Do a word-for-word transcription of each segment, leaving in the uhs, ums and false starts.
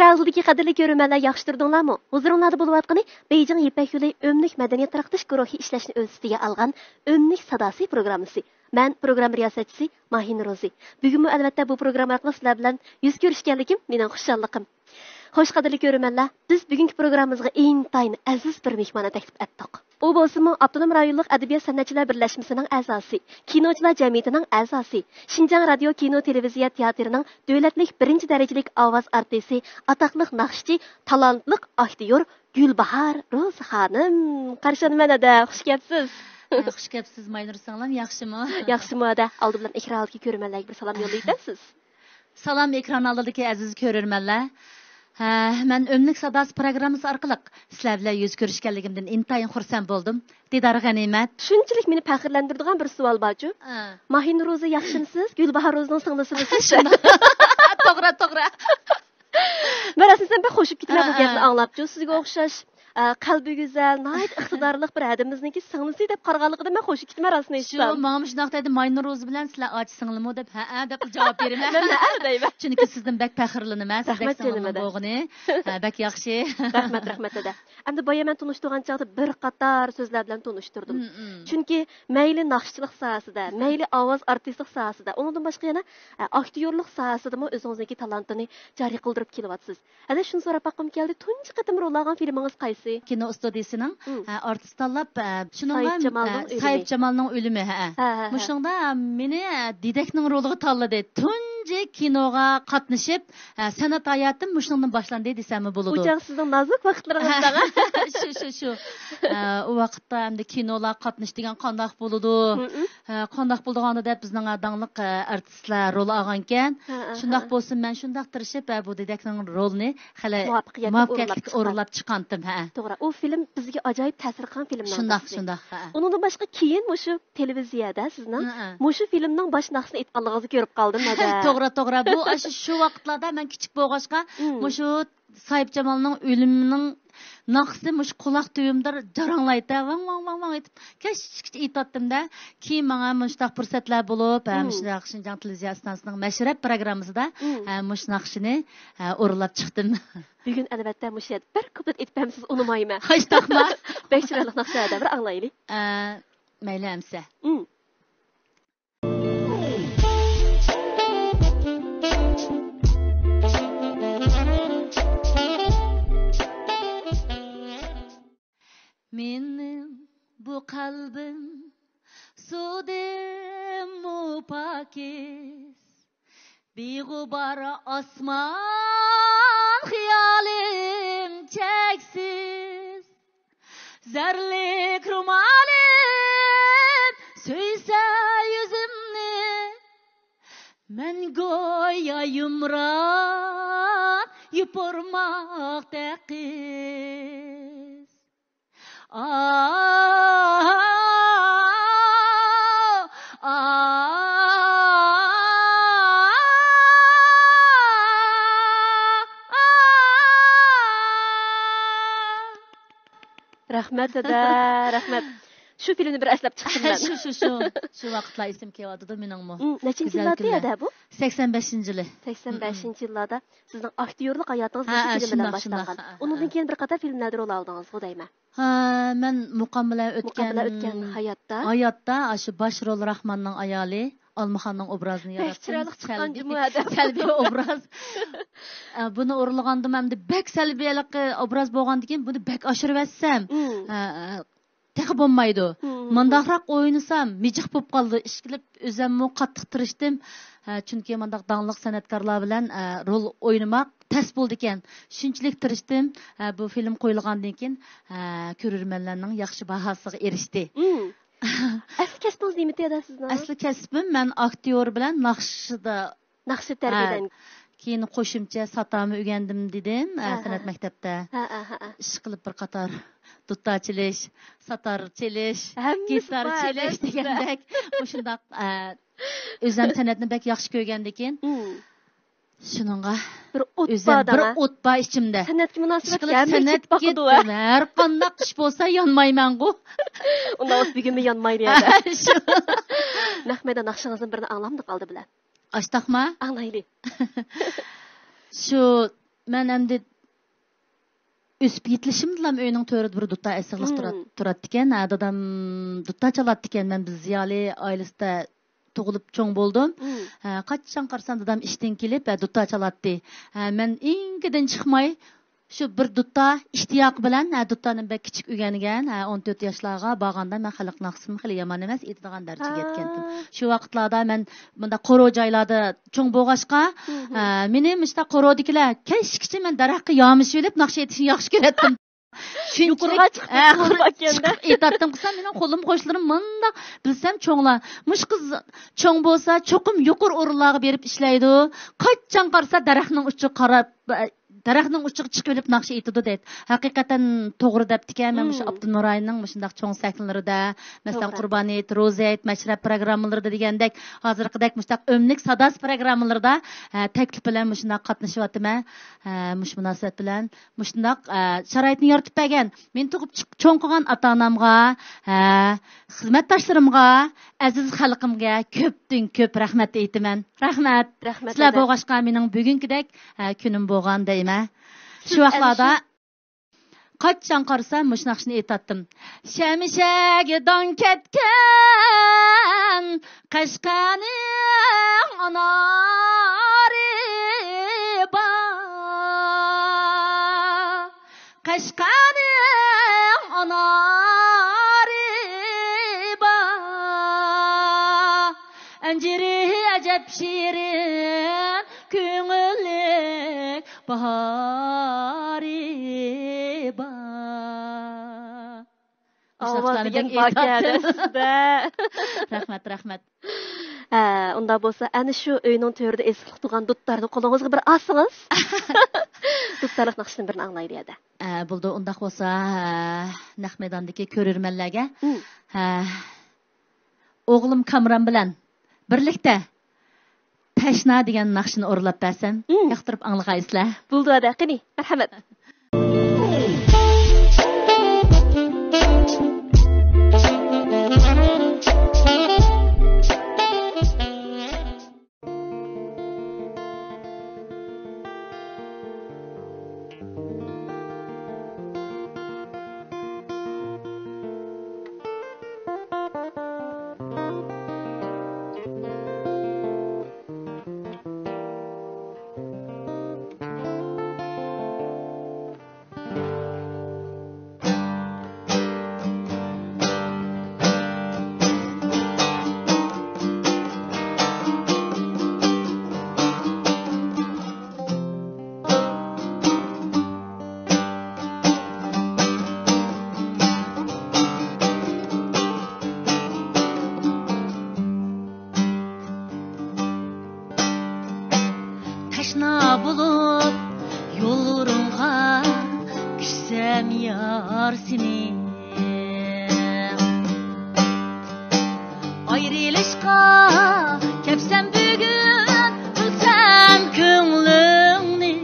ئازلىدىكى قەدىرلىك كۆرۈرمەنلەر، ياخشى تۇردۇڭلارمۇ؟ ھۇزۇرۇڭلاردا بولۇۋاتقىنى بېيجىڭ يىپەك يولى ئۆملۈك مەدەنىيەت تارقىتىش گۇرۇھى ئىشلەشنى ئۆز ئۈستىگە ئالغان ئۆملۈك ساداسى پروگراممىسى. مەن پروگرامما رىياسەتچىسى ماھىنۇر روزى. بۈگۈنمۇ ئەلۋەتتە بۇ پروگرامما ئارقىلىق سىلەر بىلەن يۈز كۆرۈشكەنلىكىم مېنىڭ خۇشاللىقىم. خوش، قەدىرلىك كۆرۈرمەنلەر، بىز بۈگۈنكى پروگراممىمىزغا ئىنتايىن ئەزىز بىر مېھماننى تەكلىپ ئەتتۇق. ئۇ بولسىمۇ ئاپتونوم رايونلۇق ئەدەبىيات سەنئەتچىلەر بىرلەشمىسىنىڭ ئەزاسى، كىنوچىلار جەمئىيىتىنىڭ ئەزاسى، شىنجاڭ رادىيو كىنو تېلېۋىزىيە تىياتىرىنىڭ دۆلەتلىك بىرىنچى دەرىجىلىك ئاۋاز ئارتىسى، ئاتاقلىق ناخشىچى، تالانتلىق ئاكتيور گۈلباھار روزى خانىم. قارشى ئالىمەن ھەدە، خۇش كەپسىز. ھە، خۇش كەپسىز، ماينۇر سىڭلىم، ياخشىمۇ؟ ياخشىمۇ ھەدە. ئالدى بىلەن ئېكران ئالدىدىكى كۆرۈرمەنلەرگە بىر سالام يوللايتەمسىز؟ سالام، ئېكران ئالدىدىكى ئەزىز كۆرۈرمەنلەر. ھە، مەن ئۆملۈك ساداسى پروگراممىسى ئارقىلىق سىلەر بىلەن يۈز كۆرۈشكەنلىكىمدىن ئىنتايىن خۇرسەن بولدۇم. دىدار غەنىيمەت. شۇنچىلىك مېنى پەخىرلەندۈرىدىغان بىر سوئال بارچۇ. ھە. ماھىنۇر روزى ياخشىمسىز؟ گۈلباھار روزىنىڭ سىڭلىسىمۇسىز؟ شۇنداق. توغرا، توغرا. مەن راستىنى ئېيتسام، بەك خوشۇپ كېتىمەن بۇ ھە، گەپنى ھە. ئاڭلاپچۇ. سىزگە ئوخشاش، ئە، قەلبى گۈزەل، ناھايىتى ئىقتىدارلىق بىر ھەدىمىزنىڭكى سىڭلىسى دەپ قارىغانلىقىدا مەن خوشۇپ كېتىمەن راستىنى شۇ، ئېيتسام. ماڭىمۇ شۇنداق دەيدۇ، ماينۇر روزى بىلەن سىلەر ئاچا سىڭلىمۇ دەپ، ھەئە دەپ جاۋاب بېرىمەن. مەن ھەئە دەيمەن. چۈنكى سىزدىن بەك پەخىرلىنىمەن، سىزدەك رەھمەت سىڭلىمنىڭ جېنىم. بولغىنى. ھە، بەك ياخشى. رەھمەت، رەھمەت ھەدە. ئەمدى بايا مەن تونۇشتۇرغان چاغدا بىر قاتار سۆزلەر بىلەن تونۇشتۇردۇم. مم، مم. چۈنكى مەيلى ناخشىچىلىق ساھەسىدە، مەيلى ئاۋاز ئارتىسلىق ساھەسىدە، ئۇنىڭدىن باشقا يەنە، ئە، ئاكتيورلۇق ساھەسىدىمۇ ئۆزىڭىزنىڭكى تالانتىنى جارى قىلدۇرۇپ كېلىۋاتىسىز. ھەدە، شۇنى سوراپ باققۇم كەلدى، تۇنجى قېتىم رول ئالغان فىلمىڭىز قايسى؟ كىنو ئىستۇدىيىسىنىڭ، مم. ئە، ئارتىس تاللاپ، ئە، شۇنىڭغا، ساھىبجامالنىڭ ئە، ئۆلۈمى. ساھىبجامالنىڭ ئۆلۈمى، ھە. ھە، ھە، ھە. مۇشۇنىڭدا مېنى، ئە، دېدەكنىڭ رولىغا تاللىدى. تۇنجى كىنوغا قاتنىشىپ، ئە، سەنئەت ھاياتىم مۇشۇنىڭدىن باشلاندى دېسەممۇ بولىدۇ. ئۇ چاغ سىزنىڭ نازۇك ۋاقىتلىرىڭىزدا. شۇ، شۇ، شۇ. ئە، ئۇ ۋاقىتتا ئەمدى كىنولار قاتنىشىش دېگەن قانداق بولىدۇ؟ مم. ئە، قانداق بولىدىغاندۇ دەپ بىزنىڭ داڭلىق، ئە، ئارتىسلار رول ئالغانىكەن. ھە، ھە، شۇنداق ھە. بولسۇن، مەن شۇنداق تىرىشىپ، ئە، بۇ دېدەكنىڭ رولىنى خېلى مۇۋەپپەقىيەتلىك مۇۋەپپەقىيەتلىك ئورۇنلاپ چىققان. ئورۇنلاپ چىققانتىم، ھە. توغرا، ئۇ فىلىم بىزگە ئاجايىپ تەسىر قىلغان فىلىمنىڭ توغرىسى. شۇنداق، شۇنداق، ھە. ئۇنىڭدىن باشقا كېيىن مۇشۇ تېلېۋىزىيەدە سىزنىڭ ھە، ھە. مۇشۇ فىلىمنىڭ باش ناخشىسىنى ئېيتقانلىقىڭىزنى كۆرۈپ قالدىم ھەدە. توغرا، توغرا. بۇ ئاشۇ شۇ ۋاقىتلاردا مەن كىچىك بولغاچقا، مم. مۇشۇ ساھىبجامالنىڭ ئۆلۈمىنىڭ ناخشىسى مۇشۇ قۇلاق تۈۋىمدە جاراڭلايتتى. ۋاڭ، ۋاڭ، ۋاڭ، ۋاڭ ئېيتىپ، كەچكىچە ئېيتاتتىم-دە. كېيىن ماڭا مۇشۇنداق پۇرسەتلەر بولۇپ، ھە، مم. مۇشۇنداق شىنجاڭ تېلېۋىزىيە ئىستانسىسىنىڭ مەشرەپ پروگراممىسىدا، مم. ھە، مۇشۇ ناخشىنى، ھە، ئورۇنلاپ چىقتىم. بۈگۈن ئەلۋەتتە مۇشۇ يەردە بىر كۇپلېت ئېيتىپ بەرمىسىڭىز ئۇنىمايمەن. ھايتاقما. بەك چىرايلىق ناخشا ھەدە، بىر ئاڭلايلى. ئە، مەيلى ئەمسە. مم. مېنىڭ بۇ قەلبىم سۇدىنمۇ پاكىز، بىغۇبار ئاسمان خىيالىم چەكسىز. زەرلىك رومالىم سۆيسە يۈزۈمنى، مەن گويا يۇمران يوپۇرماقتەك قىز. ئا، ئا، ئا. رەھمەت ھەدە، رەھمەت. شۇ فىلىمنى بىر ئەسلەپ چىقتىم مەن. شۇ، شۇ، شۇ. شۇ ۋاقىتلار ئېسىمگە كېلىۋاتىدۇ مېنىڭمۇ. مم، نەچچىنچى يىللاردى ھەدە بۇ؟ سەكسەن بەشىنچى يىلى. سەكسەن بەشىنچى يىللاردا سىزنىڭ ئاكتيورلۇق ھاياتىڭىز ھە، مۇشۇ ھە، فىلىم بىلەن شۇنداق، باشلانغان. شۇنداق، ھە، ھە. ئۇنىڭدىن كېيىن بىر قاتار فىلىملەردە رول ئالدىڭىزغۇ دەيمەن. ھە، مەن مۇقام بىلەن ئۆتكەن، مۇقام بىلەن ئۆتكەن ھاياتتا. ھاياتتا ئاشۇ باش رول راخماننىڭ ئايالى، ئالمىخاننىڭ ئوبرازىنى بەك ياراتتىم. چىرايلىق چىققان سەلبىي، جۇمۇ ئادەم. سەلبىي ئوبراز. ئە، بۇنى ئورۇنلىغاندىمۇ ئەمدى بەك سەلبىي ھېلىقى ئوبراز بولغاندىكىن بۇنى بەك ئاشۇرۇۋەتسەم، مم. ئە، تېخى بولمايدۇ. مم. مۇنداقراق ئوينىسام مىجىق بولۇپ قالىدۇ. ئىشقىلىپ ئۆزەممۇ قاتتىق تىرىشتىم. ھە، چۈنكى مۇنداق داڭلىق سەنئەتكارلار بىلەن، ئە، رول ئوينىماق تەس بولىدىكەن. شۇنچىلىك تىرىشتىم. ھە، بۇ فىلىم قويۇلغاندىن كېيىن، ھە، كۆرۈرمەنلەرنىڭ ياخشى باھاسىغا ئېرىشتى. مم. ئەسلى كەسپىڭىز نېمىتى ھەدە سىزنىڭ؟ ئەسلى كەسپىم مەن ئاكتيور بىلەن ناخشىدا ناخشا تەربىيەلەن-. ھە. كېيىن قوشۇمچە ساتارمۇ ئۆگەندىم دېدىم، ئە، ھە، ھە، سەنئەت ھە. مەكتەپتە. ھە، ھە، ھە، ھە. ئىشقىلىپ بىر قاتار دۇتار چېلىش، ساتار چېلىش، ھەممىسى گىتار بار چېلىش ھەدە سىزدە. دېگەندەك مۇشۇنداق، ئە، ئۆزەم سەنئەتنى بەك ياخشى كۆرگەندىكىن، مم. شۇنىڭغا بىر ئوت ئۆزەم بار بىر دەڭە. ئوت بار ئىچىمدە. سەنئەتكە مۇناسىۋەتلىك ئىشقىلىپ ھەممە سەنئەتكە ئىچىپ باقىدۇ، ھە. ھەر قانداق ئىش بولسا يانمايمەنغۇ. ئۇنداق بولسا بۈگۈنمۇ يانمايدۇ يەنە. شۇ. نەق مەيدان ناخشىڭىزدىن بىرنى ئاڭلامدۇق ئالدى بىلەن. ئاشتاقما؟ ئاڭلايلى. شۇ مەن ئەمدى ئۆسۈپ يېتىلىشىمدىلا ئۆينىڭ تۆرىدە بىر دۇتار ئېسىقلىق تۇرات-، تۇراتتىكەن. ھە، دادام دۇتار چالاتتىكەن. مەن بىز زىيالىي ئائىلىسىدە تۇغۇلۇپ چوڭ بولدۇم. ھە، قاچان قارىسام دادام ئىشتىن كېلىپ، ھە، دۇتار چالاتتى. ھە، مەن ئېڭىكىدىن چىقماي، شۇ بىر دۇتار ئىشتىياقى بىلەن، ھە، دۇتارنى بەك كىچىك ئۆگەنگەن، ھە، ئون تۆت ياشلارغا بارغاندا مەن خەلق ناخشىسىنى خېلى يامان ئەمەس ئېيتىدىغان دەرىجىگە يەتكەنتىم. شۇ ۋاقىتلاردا مەن مۇنداق قورۇ جايلاردا چوڭ بولغاچقا، ھە، مېنى مۇشۇنداق قورۇدىكىلەر كەچكىچە مەن دەرەخكە يامىشىۋېلىپ ناخشا ئېيتىشنى ياخشى كۆرەتتىم. شۇنچىلىك، يۇقىرىغا چىقىپ ھە، كېتىدىغان ئىكەن. چىقىپ ئېيتاتتىم قىلسام، مېنىڭ قولۇم قوشنىلىرىم مۇنداق، بىلسەم چوڭلار، مۇشۇ قىز چوڭ بولسا چوقۇم يۇقىرى ئورۇنلارغا بېرىپ ئىشلەيدۇ. قاچان قارىسا دەرەخنىڭ ئۇچىغا قاراپ، دەرەخنىڭ ئۇچىغا چىقىۋېلىپ ناخشا ئېيتىدۇ دەيدۇ. ھەقىقەتەن توغرا دەپتىكەن. مەن مۇشۇ ئاپتونوم رايوننىڭ مۇشۇنداق چوڭ سەھنىلىرىدە، مەسىلەن، توغرا. قۇربان ھېيت، روزا ھېيت، مەشرەپ پروگراممىلىرىدا دېگەندەك، ھازىرقىدەك مۇشۇنداق ئۆملۈك ساداسى پروگراممىلىرىدا، ھە، تەكلىپ بىلەن مۇشۇنداق قاتنىشىۋاتىمەن. ھە، مۇشۇ مۇناسىۋەت بىلەن مۇشۇنداق، ئە، شارائىتنى يارىتىپ بەرگەن، مېنى تۇغۇپ چىق-، چوڭ قىلغان ئاتا-ئانامغا، ھە، خىزمەتداشلىرىمغا، ئەزىز خەلقىمگە كۆپتىن كۆپ رەھمەت ئېيتىمەن. رەھمەت. رەھمەت سىلەر ئەدە. بولغاچقا مېنىڭ بۈگۈنكىدەك، ھە، كۈنۈم بولغان دەيمەن. شۇ سىز ۋاقىتلاردا ئەنە شۇ قاچان قارىسام مۇشۇ ناخشىنى ئېيتاتتىم. شەمشەگە داڭ كەتكەن قەشقەرنىڭ ئانارى بار. قەشقەرنىڭ ئانارى بار. ئەنجىرى ئەجەب شېرىن، كۆڭۈللۈك باھارى بار. ئاۋاز دېگەن بار ئىكەن سىزدە. رەھمەت، رەھمەت. ھە، ئۇنداق بولسا، ئەنە شۇ ئۆينىڭ تۆرىدە ئېسىقلىق تۇرغان دۇتارنى قولىڭىزغا بىر ئالسىڭىز. دۇتارلىق ناخشىدىن بىرنى ئاڭلايلى يەدە. ھە، بولىدۇ. ئۇنداق بولسا، ھە، نەق مەيداندىكى كۆرۈرمەنلەرگە، ھە، ئوغلۇم كامران بىلەن بىرلىكتە تەشنا دېگەن ناخشىنى ئورۇنلاپ بەرسەم، ياقتۇرۇپ ئاڭلىغايسىلەر. بولىدۇ ئەدە، قېنى، مەرھەمەت. تەشنا بولۇپ يوللىرىڭغا كۈتسەم يار سېنى. ئايرىلىشقا كەپسەن بۈگۈن، بىلسەم كۆڭلۈڭنى.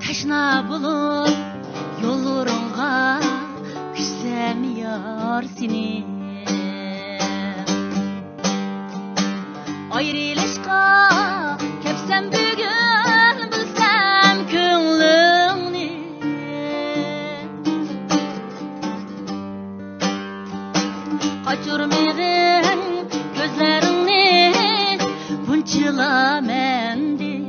تەشنا بولۇپ يوللىرىڭغا كۈتسەم يار سېنى. ئايرىلىشقا كەپسەن بۈگۈن، بىلسەم كۆڭلۈڭنى. قاچۇرمىغىن كۆزلىرىڭنى بۇنچىلا مەندىن.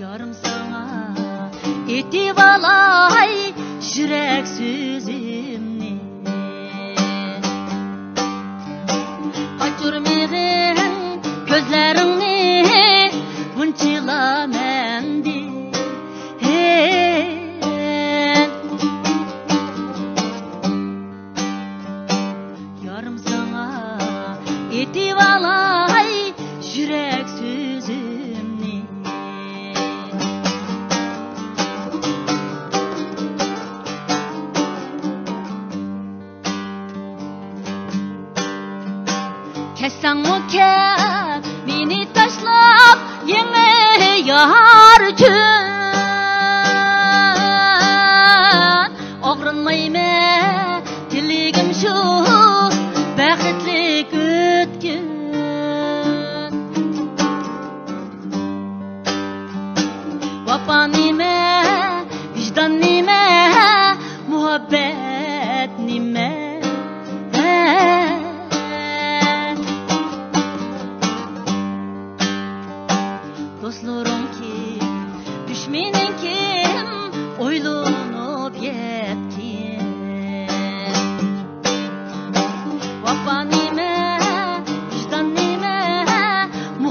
يارىم ساڭا ئېيتىۋالاي يۈرەك سۆزۈمنى.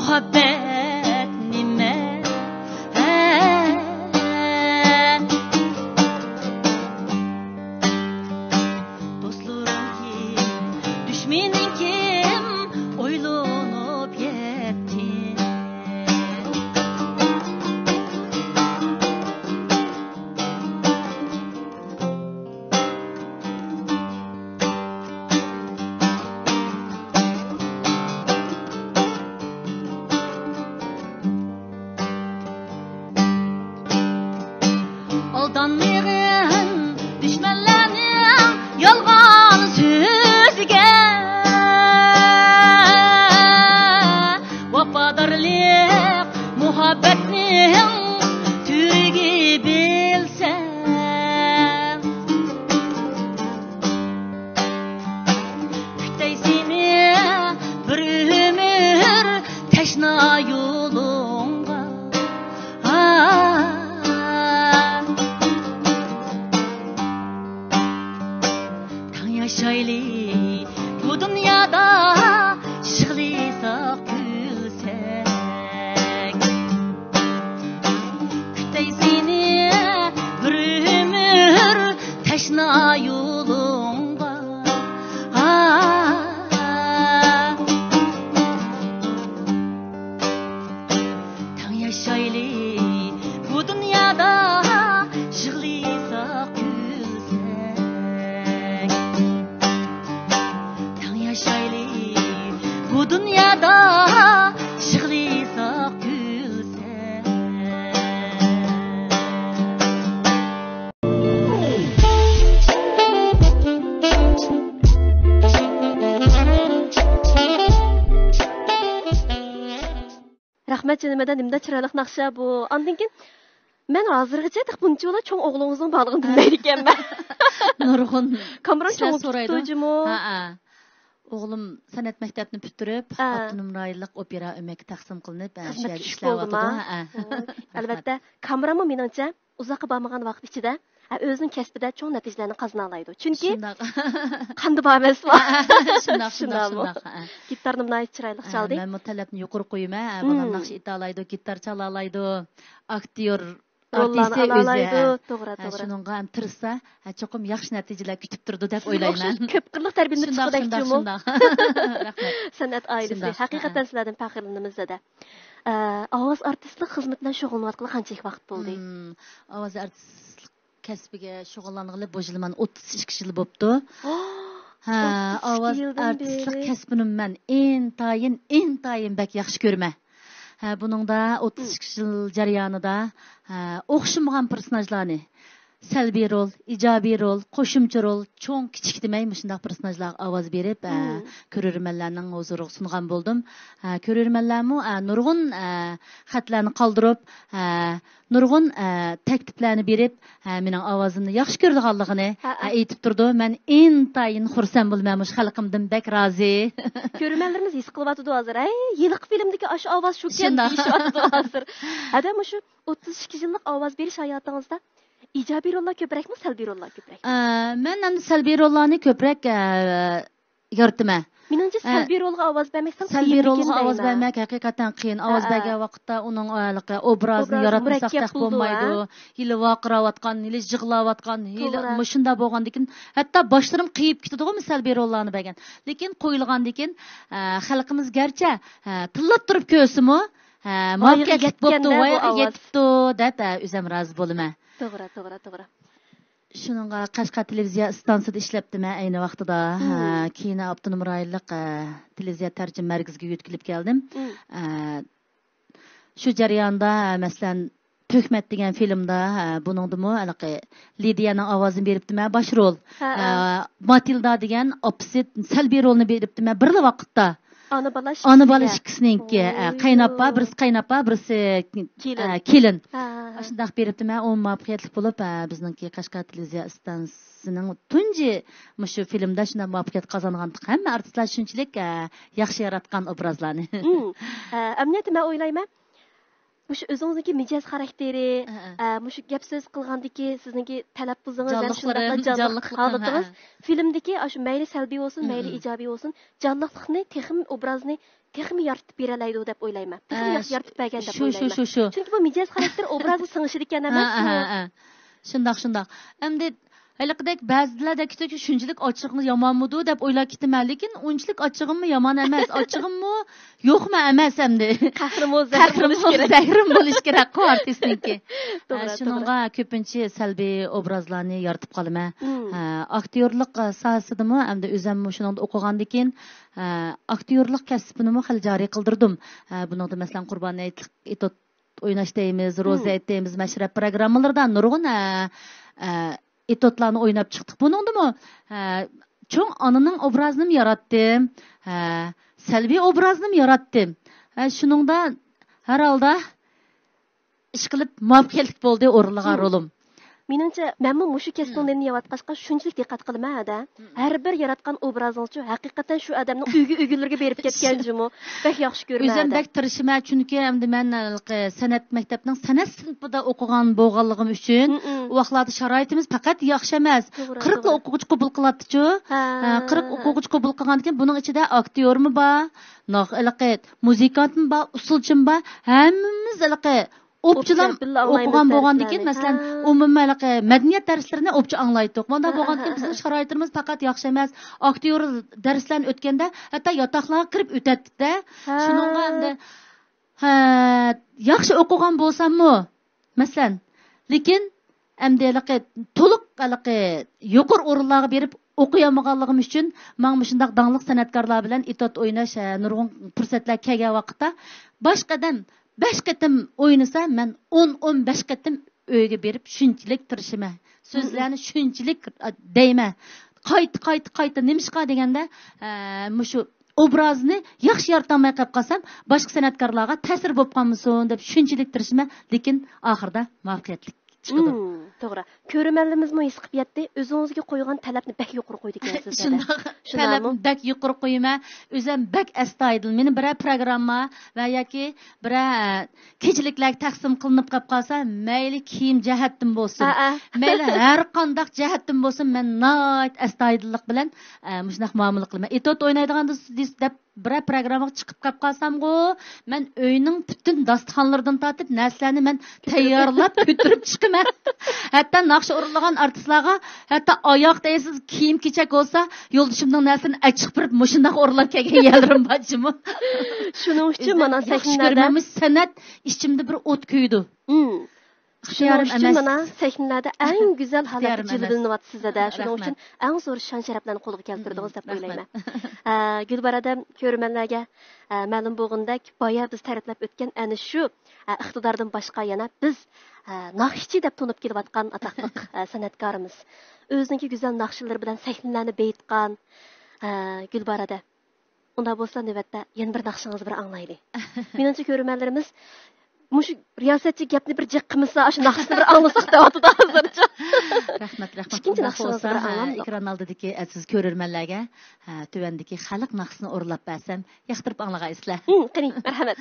مۇھەببەت نېمە؟ ھە؟ دوستلىرىڭ كىم، دۈشمىنىڭ كىم، ئويلىنىپ يەتتىم. ئالدانمىغىن دۈشمەنلەرنىڭ يالغان سۆزىگە. ۋاپادارلىق مۇھەببەتنىڭ تۈۋرۈكى بىلسەڭ. كۈتەي سېنى بىر ئۆمۈر تەشنا يولۇڭغا. تەڭ ياشايلى بۇ دۇنيادا، يىغلىساق كۈلسەك. كۈتەي سېنى بىر ئۆمۈر تەشنا يولۇڭغا. تەڭ ياشايلى بۇ دۇنيادا، يىغلىساق كۈلسەك. تەڭ ياشايلى بۇ دۇنيادا، يىغلىساق كۈلسەك. رەھمەت جېنىم، نېمىنداق چىرايلىق ناخشا بۇ. ئاندىن كېيىن مەن ھازىرغىچە تېخى بۇنچىۋالا چوڭ ئوغلىڭىزنىڭ بارلىقىنى بىلمەيدىكەنمەن. نۇرغۇن كامېرون كىشىلەر چوڭ سورايدۇ. جۇمۇ. ھەئە. ئوغلۇم سەنئەت مەكتەپنى پۈتتۈرۈپ، ھە. ئاپتونوم رايونلۇق ئوپېرا ئۆمەككە تەقسىم قىلىنىپ، ھە، شۇ خىزمەتكە يەردە چۈشۈپ ئىشلەۋاتىدۇ. بولدىما؟ ھەئە. ھوي. ئەلۋەتتە، كامېرامۇ مېنىڭچە ئۇزاققا بارمىغان ۋاقىت ئىچىدە، ھە، ئۆزىنىڭ كەسپىدە چوڭ نەتىجىلەرنى قازىنالايدۇ. چۈنكى شۇنداق. قاندا بار ئەمەسمۇ؟ شۇنداق، شۇنداق، شۇنداقمۇ؟ شۇنداق، ھە. گىتارنىمۇ ناھايىتى چىرايلىق ھە، چالدى. مەنمۇ تەلەپنى يۇقىرى قويىمەن. ھە، بالام مم. ناخشا ئېيتالايدۇ، گىتار چالالايدۇ، ئاكتيور، روللارنى ئارتىسى ئۆزى، ئالالايدۇ. ھە. توغرا، ھە، توغرا. شۇنىڭغا ھەم تىرىشسا، ھە، چوقۇم ياخشى نەتىجىلەر كۈتۈپ تۇرىدۇ دەپ شۇنىڭغا ئويلايمەن. ئوخشاش كۆپ قىرلىق تەربىيەلىنىپ شۇنداق، شۇنداق، چىققۇدەكچىمۇ؟ شۇنداق. رەھمەت. سەنئەت ئائىلىسى. شۇنداق، ھەقىقەتەن ھە. سىلەردىن پەخىرلىنىمىز زادە. ئە، ئاۋاز ئارتىسلىق خىزمىتى بىلەن شۇغۇللىنىۋاتقىلى قانچىلىك ۋاقىت بولدى؟ مم، ئاۋاز ئارتىسلىق كەسپىگە شۇغۇللانغىلى بۇ يىل مانا ئوتتۇز ئىككى يىل بوپتۇ. ھە، ئوتتۇز ئىككى ئاۋاز يىلدىن ئارتىسلىق بېرى. كەسپىنى مەن ئىنتايىن، ئىنتايىن بەك ياخشى كۆرىمەن. ھە، بۇنىڭدا ئوتتۇز ئىككى يىل جەريانىدا، ھە، ئوخشىمىغان پېرسوناژلارنى، سەلبىي رول، ئىجابىي رول، قوشۇمچە رول، چوڭ، كىچىك دېمەي، مۇشۇنداق پېرسوناژلارغا ئاۋاز بېرىپ، ھە، مم. كۆرۈرمەنلەرنىڭ ھۇزۇرىغا سۇنغان بولدۇم. ھە، كۆرۈرمەنلەرمۇ، ھە، نۇرغۇن، ھە، خەتلەرنى قالدۇرۇپ، ھە، نۇرغۇن، ئە، تەكلىپلەرنى بېرىپ، ھە، مېنىڭ ئاۋازىمنى ياخشى كۆرىدىغانلىقىنى، ھە، ھە. ئېيتىپ تۇرىدۇ. مەن ئىنتايىن خۇرسەن بولىمەن، مۇشۇ خەلقىمدىن بەك رازى. كۆرۈرمەنلىرىمىز ھېس قىلىۋاتىدۇ ھازىر، ھەي، ھېلىقى فىلىمدىكى ئاشۇ ئاۋاز شۇكەن شۇنداق. دېيىشىۋاتىدۇ ھازىر. ھەدە مۇشۇ ئوتتۇز ئىككى يىللىق ئاۋاز بېرىش ھاياتىڭىزدا ئىجابىي روللار كۆپرەكمۇ، سەلبىي روللار كۆپرەك؟ ئە، مەن ئەمدى سەلبىي روللارنى كۆپرەك، ئە، يارىتىمەن. مېنىڭچە، ھە. سەلبىي رولغا ئاۋاز بەرمەك سەل سەلبىي قىيىنمىكىن رولغا ئاۋاز دەيمەن. بەرمەك ھەقىقەتەن قىيىن. ئاۋاز ھە، ھە. بەرگەن ۋاقىتتا ئۇنىڭ، ھېلىقى ئوبرازىنى ئوبراز ياراتمىساق مۇرەككەپ تېخى بولىدۇ، بولمايدۇ. ھە. ھېلى ۋارقىراۋاتقان، ھېلى يىغلاۋاتقان، ھېلى توغرا. مۇشۇنداق بولغاندىكىن، ھەتتا باشلىرىم قېيىپ كېتىدىغۇ، سەلبىي روللارنى بەرگەن. لېكىن قويۇلغاندىكىن، ھە، خەلقىمىز گەرچە، ھە، تىللاپ تۇرۇپ كۆرسىمۇ، ھە، ۋايىغا مۇۋەپپەقىيەتلىك بوپتۇ، يەتكەندە بۇ ۋايىغا ئاۋاز. يېتىپتۇ دەپ، ھە، ئۆزۈم رازى بولىمەن. توغرا، توغرا، توغرا. شۇنىڭغا قەشقەر تېلېۋىزىيە ئىستانسىسىدا ئىشلەپتىمەن ئەينى ۋاقتىدا. مم. ھە، كېيىن ئاپتونوم رايونلۇق، ھە، تېلېۋىزىيە تەرجىمە مەركىزىگە يۆتكىلىپ كەلدىم. مم. ھە، شۇ جەرياندا، ھە، مەسىلەن، تۆھمەت دېگەن فىلىمدا، ھە، بۇنىڭدىمۇ ھېلىقى لىدىيەنىڭ ئاۋازىنى بېرىپتىمەن، باش رول. ھە، ھە. ھە، ماتىلدا دېگەن ئاپىسى سەلبىي رولنى بېرىپتىمەن، بىرلا ۋاقىتتا. ئانا بالا ئانا بالا ئىككىسىگە. ئىككىسىنىڭكى، ئە، ۋوي. قايناپا، بىرسى قايناپا، بىرسى، كېلىن. ئە، كېلىن. ھە، ھە، ھە. ئاشۇنداق بېرىپتىمەن، ئۇ مۇۋەپپەقىيەتلىك بولۇپ، ئە، بىزنىڭكى قەشقەر تېلېۋىزىيە ئىستانسىسىنىڭ تۇنجى مۇشۇ فىلىمدا شۇنداق مۇۋەپپەقىيەت قازانغانتۇق. ھەممە ئارتىسلار شۇنچىلىك، ئە، ياخشى ياراتقان ئوبرازلارنى. مم. ئە، ئەمەلىيەتتە مەن ئويلايمەن، مۇشۇ ئۆزىڭىزنىڭكى مىجەز خاراكتېرى، ھە، ھە. ئە، مۇشۇ گەپ سۆز قىلغاندىكى سىزنىڭكى تەلەپپۇزىڭىز ھەم شۇنداقلا جانلىقلىرىم، جانلىق جانلىقلىقىم، ھالىتىڭىز ھە، ھە. فىلىمدىكى ئاشۇ مەيلى سەلبىي بولسۇن، مم، مەيلى مم. ئىجابىي بولسۇن، جانلىقلىقنى تېخىمۇ، ئوبرازنى تېخىمۇ يارىتىپ بېرەلەيدۇ دەپ ئويلايمەن. تېخىمۇ ئە، ياخشى يارىتىپ بەرگەن دەپ شۇ، شۇ، ئويلايمەن. شۇ، شۇ. چۈنكى بۇ مىجەز خاراكتېر ئوبرازغا سىڭىشىدىكەن ھە، ئەمەسمۇ؟ ھە، ھە، ھە. شۇنداق، شۇنداق. ئەمدى ھېلىقىدەك بەزىلەر دەكتىكى شۇنچىلىك ئاچچىقىڭىز يامانمىدۇ دەپ ئويلاپ كېتىمەن، لېكىن ئۇنچىلىك ئاچچىقىممۇ يامان ئەمەس، ئاچچىقىممۇ يوقمۇ ئەمەس ئەمدى. قەھرىمۇ زەھىرىمۇ قەھرىمۇ بولۇش كېرەك. زەھىرىمۇ بولۇش كېرەكقۇ ئارتىستنىڭكى. توغرا، ھە، شۇنىڭغا توغرا. كۆپىنچە سەلبىي ئوبرازلارنى يارىتىپ قالىمەن. مم. ھە، ئاكتيورلۇق، ئە، ساھەسىدىمۇ ئەمدى ئۆزۈممۇ شۇنىڭدا ئوقۇغاندىكىن، ئە، ئاكتيورلۇق كەسپىنىمۇ خېلى جارى قىلدۇردۇم. ئە، بۇنىڭدا مەسىلەن قۇربان ھېيتلىق ئېتوت ئويناش دەيمىز، روزا مم. ھېيت دەيمىز، مەشرەپ پروگراممىلىرىدا نۇرغۇن، ئە، ئە، ئېتوتلارنى ئويناپ چىقتۇق. بۇنىڭدىمۇ، ئە، چوڭ ئانىنىڭ ئوبرازىنىمۇ ياراتتىم، ئە، سەلبىي ئوبرازىنىمۇ ياراتتىم. ئە، شۇنىڭدا ھەر ھالدا ئىشقىلىپ مۇۋەپپەقىيەتلىك بولدى ئورۇنلىغان مم. رولۇم. مېنىڭچە، مەنمۇ مۇشۇ كەسىپنىڭ مم. نېنى يەۋاتقاچقا شۇنچىلىك دىققەت قىلىمەن ھەدە. مم. ھەر بىر ياراتقان ئوبرازىڭىزچۇ، ھەقىقەتەن شۇ ئادەمنىڭ ئۆيگە، ئۆگۈنلىرىگە بېرىپ كەتكەن جۇمۇ. بەك ياخشى كۆرىمەن ئۆزۈم ھەدە. بەك تىرىشىمەن، چۈنكى ئەمدى مەن ھېلىقى سەنئەت مەكتەپنىڭ سەنئەت سىنىپىدا ئوقۇغان بولغانلىقىم ئۈچۈن، مم، مم. ئۇ ۋاقىتلاردا شارائىتىمىز پەقەت ياخشى ئەمەس. توغرا، قىرىقلا توغرا. ئوقۇغۇچى قوبۇل قىلاتتىچۇ. ھە، ھە، قىرىق ھە. ئوقۇغۇچى قوبۇل قىلغاندىكىن بۇنىڭ ئىچىدە ئاكتيورمۇ بار، ناخ-، ھېلىقى مۇزىكانتمۇ بار، ئۇسسۇلچىمۇ بار، ھەممىمىز ھېلىقى ئوپچىلا ئوپچە بىللە ئاڭلايمىز بولغان بولغاندىكىن، دەرسلەرنى. مەسىلەن، ھە. ئومۇمەن ھېلىقى مەدەنىيەت دەرسلىرىنى ئوپچە ئاڭلايتتۇق. مۇنداق ھە، بولغاندىكىن ھە، بىزنىڭ ھە. شارائىتىمىز پەقەت ياخشى ئەمەس. ئاكتيور دەرسلەرنى ئۆتكەندە ھەتتا ياتاقلارغا كىرىپ ئۆتەتتۇق-دە. ھە. شۇنىڭغا ئەمدى، ھە، ياخشى ئوقۇغان بولساممۇ، مەسىلەن، لېكىن ئەمدى ھېلىقى تولۇق ھېلىقى يۇقىرى ئورۇنلارغا بېرىپ ئوقۇيالمىغانلىقىم ئۈچۈن ماڭا مۇشۇنداق داڭلىق سەنئەتكارلار بىلەن ئېتوت ئويناش، ھە، نۇرغۇن پۇرسەتلەر كەلگەن ۋاقىتتا باش قەدەم بەش قېتىم ئوينىسا، مەن ئون، ئون بەش قېتىم ئۆيگە بېرىپ شۇنچىلىك تىرىشىمەن. سۆزلەرنى شۇنچىلىك، ئا، دەيمەن. قايتا، قايتا، قايتا. نېمىشقا دېگەندە، ئە، مۇشۇ ئوبرازنى ياخشى يارىتالماي قېلىپ قالسام، باشقا سەنئەتكارلارغا تەسىر بولۇپ قالمىسۇن دەپ شۇنچىلىك تىرىشىمەن. لېكىن ئاخىرىدا مۇۋەپپەقىيەتلىك چىقىدۇ. مم، توغرا. كۆرۈرمەنلىرىمىزمۇ ھېس قىلىپ يەتتى، ئۆزىڭىزگە قويغان تەلەپنى بەك يۇقىرى قويىدىكەنسىز. شۇنداق. شۇنداقمۇ؟ تەلەپنى بەك يۇقىرى قويىمەن. ئۆزۈم بەك ئەستايىدىل. مېنىڭ بىرەر پروگرامما ۋە ياكى بىرەر، ئە، كېچىلىكلەرگە تەقسىم قىلىنىپ قېلىپ قالسا، مەيلى كىيىم جەھەتتىن بولسۇن، ھە، ھە. مەيلى ھەر قانداق جەھەتتىن بولسۇن، مەن ناھايىتى ئەستايىدىللىق بىلەن، ئە، مۇشۇنداق مۇئامىلە قىلىمەن. ئېتوت ئوينايدىغان دېسە، دېسە دەپ بىرەر پروگراممىغا چىقىپ قېلىپ قالسامغۇ، مەن ئۆينىڭ پۈتۈن داستىخانلىرىدىن تارتىپ نەرسىلەرنى مەن تەييارلاپ كۆتۈرۈپ چىقىمەن. ھەتتا ناخشا ئورۇنلىغان ئارتىسلارغا ھەتتا ئاياغ تەيسىز كىيىم-كېچەك بولسا، يولدىشىمنىڭ نەرسىلىرىنى ئەچىقىپ بېرىپ، مۇشۇنداق ئورۇنلاپ كەلگەن يەرلىرىم بار جۇمۇ. شۇنىڭ ئۈچۈن ئۆزۈم مانا ياخشى سەھنىلەردە كۆرىمەن، مۇشۇ سەنئەت ئىچىمدە بىر ئوت كۆيىدۇ. مم. شۇنىڭ ئۈچۈن مانا سەھنىلەردە ئەڭ گۈزەل ھالەتتە جىلۋىلىنىۋاتىسىز ھەدە. شۇنىڭ ئۈچۈن ئەڭ زور شان-شەرەپلەرنى قولغا كەلتۈردىڭىز دەپ ئويلايمەن. ئە، گۈلبارادەم كۆرۈرمەنلەرگە، ئە، مەلۇم بولغىنىدەك، بايا بىز تەرىپلەپ ئۆتكەن ئەنە شۇ، ئە، ئىقتىداردىن باشقا يەنە بىز، ئە، ناخشىچى دەپ تونۇپ كېلىۋاتقان ئاتاقلىق، ئە، سەنئەتكارىمىز. ئۆزىنىڭكى گۈزەل ناخشىلىرى بىلەن سەھنىلەرنى بېيىتقان، ئە، گۈلبارادە. ئۇنداق بولسا نۆۋەتتە يەنە بىر ناخشىڭىزنى بىر ئاڭلايلى. مېنىڭچە كۆرۈرمەنلىرىمىز مۇشۇ رىياسەتچى گەپنى بىر جىق قىلمىسا، ئاشۇ ناخشىنى بىر ئاڭلىساق دەۋاتىدۇ ھازىرچە. رەھمەت، رەھمەت. ئىككىنچى ئۇنداق ناخشىڭىزنى بولسا، بىر ھە، ئاڭلاڭ. ئېكران ئالدىدىكى ئەزىز كۆرۈرمەنلەرگە، ھە، تۆۋەندىكى خەلق ناخشىسىنى ئورۇنلاپ بەرسەم، ياقتۇرۇپ ئاڭلىغايسىلەر. ھىم، قېنى، مەرھەمەت.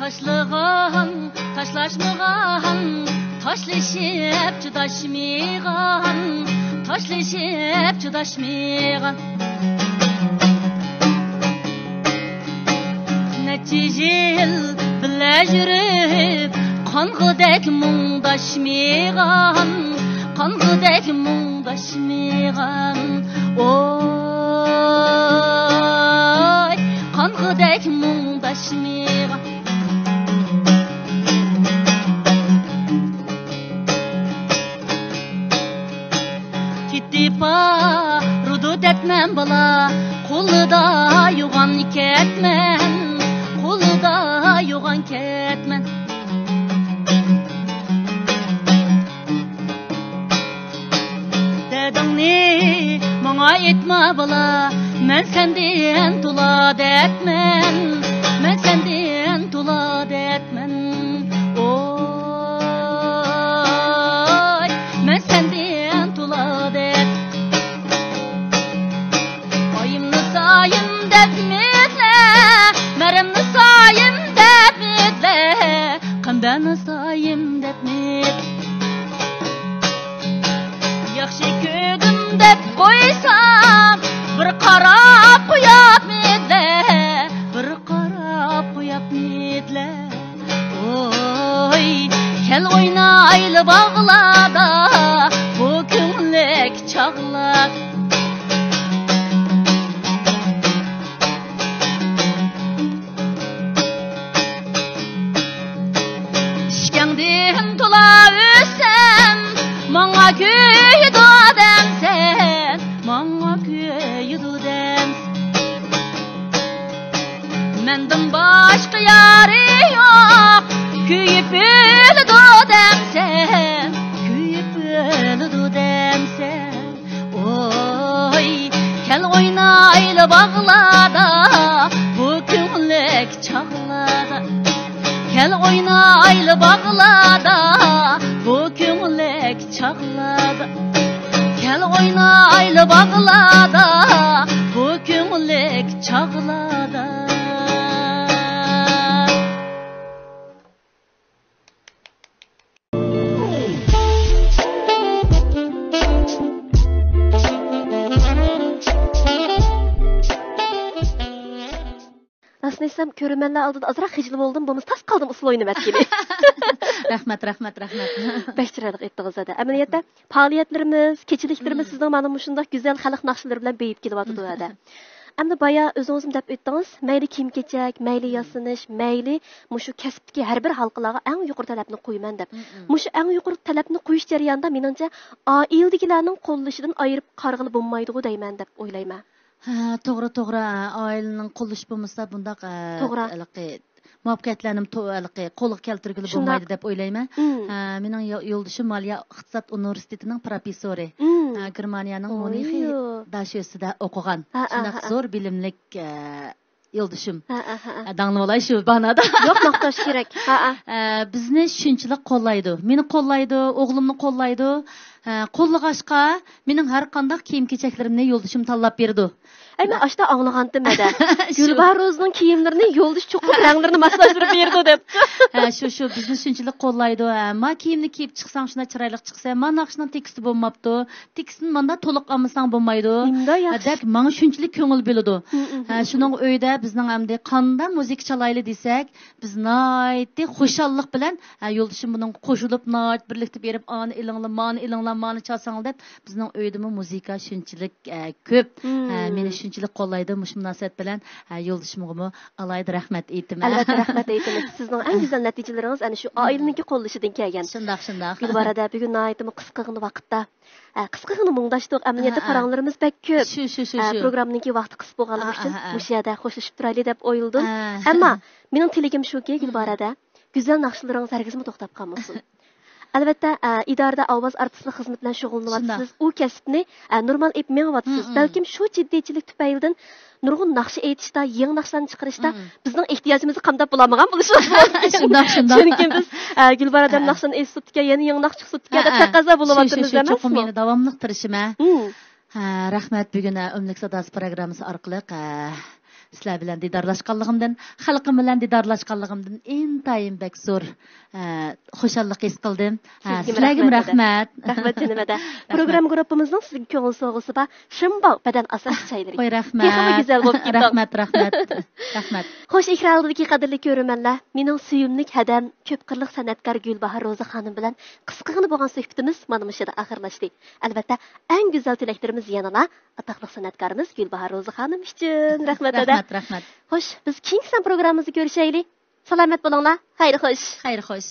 تاشلىغان، تاشلاشمىغان، تاشلىشىپ چىداشمىغان، تاشلىشىپ چىداشمىغان. نەچچە يىل بىللە يۈرۈپ، قانغۇدەك مۇڭداشمىغان، قانغۇدەك مۇڭداشمىغان. ئوي، قانغۇدەك مۇڭداشمىغان. كېتىپ بارىدۇ دەتمەن بالا، قولىدا يوغان كەتمەن، قولىدا يوغان كەتمەن. دەدىڭنى ماڭا ئېيتما بالا، مەن سەندىن تولا دەپمەن، مەن سەندىن تولا دەپمەن. ئوي، مەن سەندىن تولا دەپ. ئايىمنى سايىم دەپ مىدلە، مەرىمنى سايىم دەپ مىدلە، قەمبەرنى سايىم دەپ مىدلە. ياخشى كۆردۈم دەپ قويسام، بىر قاراپ قوياپمىدىلە، بىر قاراپ قوياپمىدىلە. ئوي، كەل ئوينايلى باغلاردا، بۇ كۆڭۈللۈك چاغلار. ئىشىكىڭدىن تولا ئۆتسەم، ماڭا كۆيىدۇ دەمسەن، ماڭا كۆيىدۇ دەمسەن. مەندىن باشقا يارى يوق، كۆيۈپ ئۆلىدۇ دەمسەن، كۆيۈپ ئۆلىدۇ دەمسەن. ئوي، كەل ئوينايلى باغلاردا، بۇ كۆڭۈللۈك چاغلاردا. كەل ئوينايلى باغلاردا، بۇ كۆڭۈللۈك چاغلاردا. كەل ئوينايلى باغلاردا، بۇ كۆڭۈللۈك چاغلاردا. راستىنى ئېيتسام، كۆرۈرمەنلەر ئالدىدا ئازراق خىجىل بولدۇم، بولمىسا تاس قالدىم ئۇسسۇل ئوينىۋەتكىلى. رەھمەت، رەھمەت، رەھمەت. بەك چىرايلىق ئېيتتىڭىز ھەدە. ئەمەلىيەتتە پائالىيەتلىرىمىز، كېچىلىكلىرىمىز سىزنىڭ مانا مۇشۇنداق گۈزەل خەلق ناخشىلىرى بىلەن بېيىپ كېلىۋاتىدۇ ھەدە. ئەمدى بايا ئۆزىڭىزمۇ دەپ ئۆتتىڭىز، مەيلى كىيىم-كېچەك، مەيلى ياسىنىش، مەيلى مۇشۇ كەسىپتىكى ھەر بىر ھالقىلارغا ئەڭ يۇقىرى تەلەپنى قويىمەن دەپ. مۇشۇ ئەڭ يۇقىرى تەلەپنى قويۇش جەريانىدا، مېنىڭچە، ئائىلىدىكىلەرنىڭ قوللىشىدىن ئايرىپ قارىغىلى بولمايدىغۇ دەيمەن دەپ ئويلايمەن. ھە، توغرا، توغرا. ئائىلىنىڭ قوللىشى بولمىسا بۇنداق، ئە، توغرا. ھېلىقى مۇۋەپپەقىيەتلەرنىمۇ تو-، ھېلىقى قولغا كەلتۈرگىلى شۇنداق. بولمايدۇ دەپ ئويلايمەن. مم. ھە، مېنىڭ يو-، يولدىشىم مالىيە ئىقتىساد ئۇنىۋېرسىتېتىنىڭ پروفېسسورى. مم. ھە، گېرمانىيەنىڭ ميۇنخ ئويۇ. داشۆسىدە ئوقۇغان. ھە، ھە، شۇنداق ھە، ھە. زور بىلىملىك، ئە، يولدىشىم. ھە، ھە، ھە، ھە. ئە، داڭلىۋالاي شۇ باھانادا. يوق، ماختاش كېرەك. ھە، ھە. ئە، بىزنى شۇنچىلىك قوللايدۇ. مېنى قوللايدۇ، ئوغلۇمنى قوللايدۇ. ئە، قوللىغاچقا، مېنىڭ ھەر قانداق كىيىم-كېچەكلىرىمنى يولدىشىم تاللاپ بېرىدۇ. ئەي، مەن ئاشتا ئاڭلىغانتىم ھەدە. شۇ. گۈلباھار روزىنىڭ كىيىملىرىنى يولدىشى چوقۇم رەڭلىرىنى ماسلاشتۇرۇپ بېرىدۇ دەپ. ھە، شۇ، شۇ، بىزنى شۇنچىلىك قوللايدۇ. ھە، ما كىيىمنى كىيىپ چىقساڭ شۇنداق چىرايلىق چىقىسەن، ما ناخشىنىڭ تېكىستى بولماپتۇ. تېكىستىنى ماندا تولۇق ئالمىساڭ بولمايدۇ. نېمانداق ياخشى. دەپ ماڭا شۇنچىلىك كۆڭۈل بۆلىدۇ. ھە، شۇنىڭ ئۆيدە بىزنىڭ ئەمدى قانداق مۇزىكا چالايلى دېسەك، بىز ناھايىتى خۇشاللىق بىلەن، ھە، يولدىشىم بۇنىڭغا قوشۇلۇپ، ناھايىتى بىرلىكتە بېرىپ، ئانى ئېلىڭلار، مانى ئېلىڭلار، مانى چالساڭلار دەپ، بىزنىڭ ئۆيدىمۇ مۇزىكا شۇنچىلىك، ھە، كۆپ. ھە، مېنى شۇنچىلىك قوللايدۇ. مۇشۇ مۇناسىۋەت بىلەن، ھە، يولدىشىمغىمۇ ئالاھىدە رەھمەت ئېيتىمەن. ئەلۋەتتە، رەھمەت ئېيتىمىز. سىزنىڭ ئەڭ گۈزەل نەتىجىلىرىڭىز ئەنە شۇ ئائىلىنىڭكى قوللىشىدىن كەلگەن. شۇنداق، شۇنداق. گۈلباھار ھەدە، بۈگۈن ناھايىتىمۇ قىسقىغىنا ۋاقىتتا، ئە، قىسقىغىنا مۇڭداشتۇق. ئەمەلىيەتتە ھە، ھە. پاراڭلىرىمىز بەك كۆپ. شۇ، شۇ، شۇ، ئە، شۇ. پروگراممىنىڭكى ۋاقتى قىس بولغانلىقى ھە، ئۈچۈن ھە، ھە. مۇشۇ يەردە خوشلىشىپ تۇرايلى دەپ ئويلىدىم. ھە. ئەمما مېنىڭ تىلىكىم شۇكى، گۈلباھار ھەدە، گۈزەل ناخشىلىرىڭىز ھەرگىزمۇ توختاپ قالمىسۇن. ئەلۋەتتە، ئە، ئىدارىدە ئاۋاز ئارتىسلىق خىزمىتى بىلەن شۇغۇللىنىۋاتىسىز. شۇنداق. ئۇ كەسىپنى، ئە، نورمال ئېلىپ مېڭىۋاتىسىز. مم، مم. بەلكىم شۇ جىددىيچىلىك تۈپەيلىدىن نۇرغۇن ناخشا ئېيتىشتا، يېڭى ناخشىلارنى چىقىرىشتا مم. بىزنىڭ ئېھتىياجىمىزنى قامداپ بولالمىغان بولۇشىمىز مۇمكىن. شۇنداق، شۇنداق. چۈنكى بىز، ئە، گۈلباھار ھەدەم ھە. ناخشىنى ئېيتسۇپتىكەن، يەنە يېڭى ناخشا چىقسۇپتىكەن دەپ ھە، ھە. تەقەززا شۇ، شۇ، بولۇۋاتىمىز شۇ، ئەمەسمۇ؟ چوقۇم يەنە داۋاملىق تىرىشىمەن. مم. ھە، رەھمەت، بۈگۈن، ھە، ئۈنلۈك ساداسى پروگراممىسى ئارقىلىق، ھە، سىلەر بىلەن دىدارلاشقانلىقىمدىن، خەلقىم بىلەن دىدارلاشقانلىقىمدىن ئىنتايىن بەك زور، ھە، خۇشاللىق ھېس قىلدىم. ھە، سىزگىمۇ سىلەرگىمۇ رەھمەت. رەھمەت، جېنىم ھەدە. رەھمەت. پروگرامما گۇرۇپپىمىزنىڭ سىزگە كۆڭۈل سوۋغىسى بار. شىنباۋ بەدەن ئاسراش چايلىرى. ھوي، رەھمەت. تېخىمۇ گۈزەل بولۇپ كېتىڭ. رەھمەت، رەھمەت. رەھمەت. خوش، ئېكران ئالدىدىكى قەدىرلىك كۆرۈرمەنلەر، مېنىڭ سۆيۈملۈك ھەدەم، كۆپ قىرلىق سەنئەتكار گۈلباھار روزى خانىم بىلەن قىسقىغىنا بولغان سۆھبىتىمىز مانا مۇشۇ يەردە ئاخىرلاشتى. ئەلۋەتتە، ئەڭ گۈزەل تىلەكلىرىمىز يەنىلا ئاتاقلىق سەنئەتكارىمىز گۈلباھار روزى خانىم ئۈچۈن. رەھمەت، ھەدە. رەھمەت، رەھمەت. خوش، بىز كېيىنكى سان پروگراممىمىزدا كۆرۈشەيلى. سالامەت بولۇڭلار. خەير خوش. خەير خوش.